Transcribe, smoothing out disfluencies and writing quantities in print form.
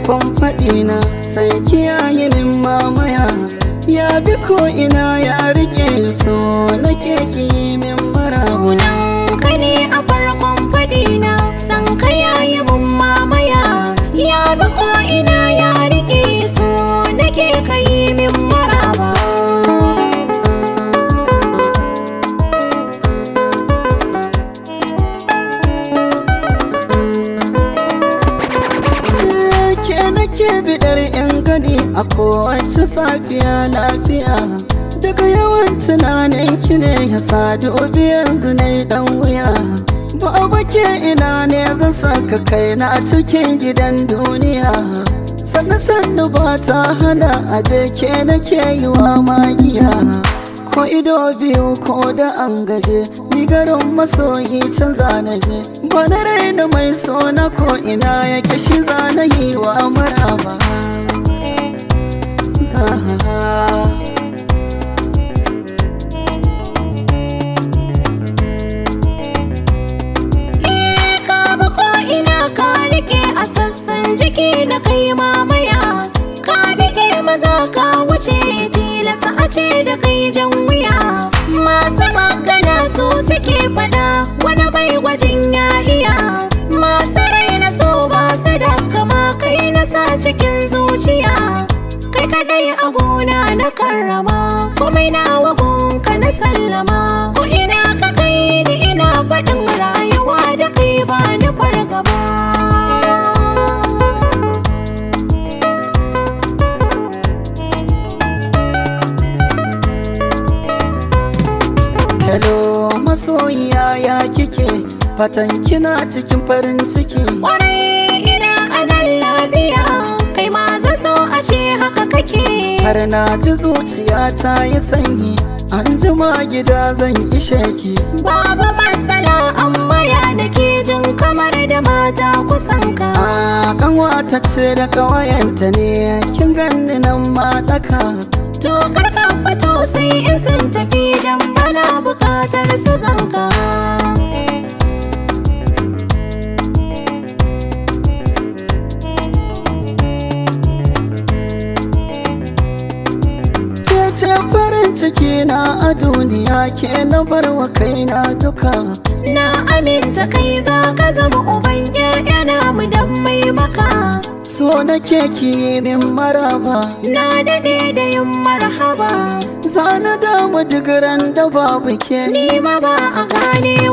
farkon faɗina, san kiyaye min mamaya. Ya bi ko ina ya rike, so nake ki min maraba. Sunan ka ne a farkon fadina, san ka yayi mun mamaya. Ya bi ko ina ya rike, so nake kai min maraba. Ke nake bidar yan gani a kowace safiya lafiya. Daga yawan tunanin ki ne ya sadu yanzu na dan wuya. Ba ke ina ne zan saka kaina a cikin gidan duniya. Sannu sannu ba ta hana aje, ke nake yi wa magiya. Ko ido biyu ko da an gaje, ni garin masoyi can zanaje. Ba na raina mai sona, ko ina yake shi zana yi wa maraba. Eh, ka bi ko ina ka rike a sassan jiki na kai mamaya. Ka bige maza ka wuce, tilasa a ce da kai jan wuya. Masu magana su suke fada, wani bai gwajin ya iya. Masu raina so ba su da kama, kai na sa cikin zuciya. Kai kadai a gona na karrama, komai na wagonka na sallama. Ko ina ka kai ni ina faɗin rayuwa da kai ba ni fargaba. Hello masoyiya, ya kike? Fatan kina cikin farin ciki. Kwarai ina a nan lafiya, kai ma zan so a ce haka kake. Har na ji zuciya ta yi sanyi, an jima gida zan ishe ki. Babu matsala, amma ya nake jin kamar da mata kusan ka? A kanwata ce da kawayenta ne, kin ganni nan ma daka. To kar ka fito sai in sun tafi, dan bana bukatar su ganka. Ke ce farin ciki na a duniya, ke na barwa kaina duka. Na aminta kai za ka zama uban ƴaƴana mu dan mai maka. So nake ki min maraba. Na daɗe da yin marhaba. Zana damu duk ran da babu ke. Ni ma ba a gane